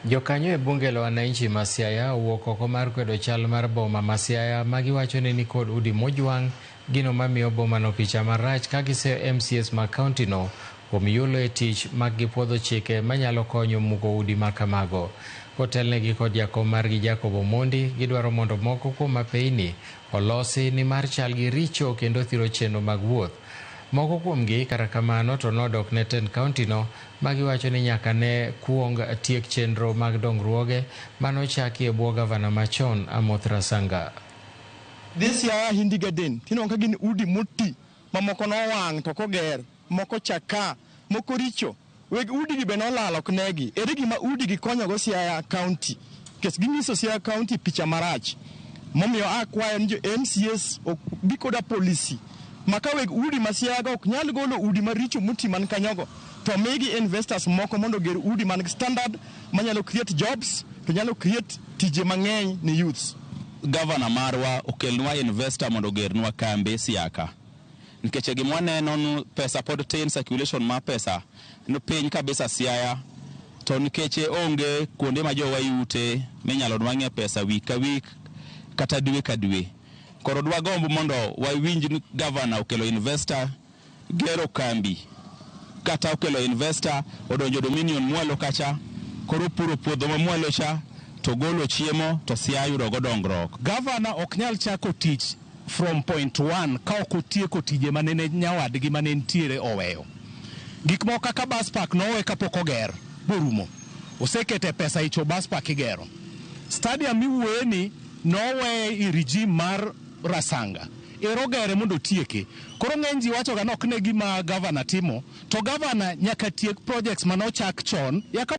Jokanyo e bunge la wananchi ma Siaya owuok oko mar kwedo chal mar boma ma Siaya ma giwacho ni nikod udi mojwang', gino mamiyo bomano picha marach ka giseyo MCAs mag kaunti no kuom yulo e tich mak gipuodho chike manyalo konyo muko udi ma kamago. Kotelnegi kod jakom margi Jacob Omondi, gidwaro mondo moko kuom apeyni olosi nimar chalgi richo kendo thiro chenro mag wuoth. Moko kuomgi kata kamano to nodok ne tend kaunti no ma giwacho ni nyaka ne kuong tiek chenro mag dongruoge manochaki e bwo gavana machon Amoth Rasanga. This Siaya Hindi Garden, tineno ka gin udi moti ma moko nowang' to koger, moko chaka, moko richo. Weg udi gi be nolal ok negi. Ere gima udi gi konyogo Siaya County? Nikech ginyiso Siaya County picha marach. Momiyo akwayo ni jo MCAs bi koda policy ma ka weg udi ma Siaya go ok nyal golo udi maricho moti man kanyogo to migi investors moko mondo oger udi man gi standard manyalo create jobs to nyalo create tije mang'eny ne youths. Gavana marwa okelnwa investor mondo ogernwa kambi Siaka. Nikech gima waneno ni pesa pod tin, circulation mar pesa ni piny kabisa Siaya. To nikech onge kuonde ma jowa yute minyalo nwang'e pesa week ka week kata dwe ka dwe. Koro dwagomb mondo wawinj ni gavana okelo investor gero kambi kata okelo investor odonjo Dominion mwalo kacha koro puro puodho ma mwalo cha to golo chiemo to Siaya yudo go dongruok. Gavana ok nyal chako tich from point one ka ok otieko tije manene nyawadgi mane nitiere oweyo. Gik moko kaka bus park nowe kapok oger borumo. Osekete pesa icho bus park igero. Stadium miwuoye ni nowe i regime mar Rasanga. Ero ogere mondo otieke. Koro ng'eny ji wacho ga ni ok ne gima gavana timo, to gavana nyaka tiek projects manochak chon. Yaka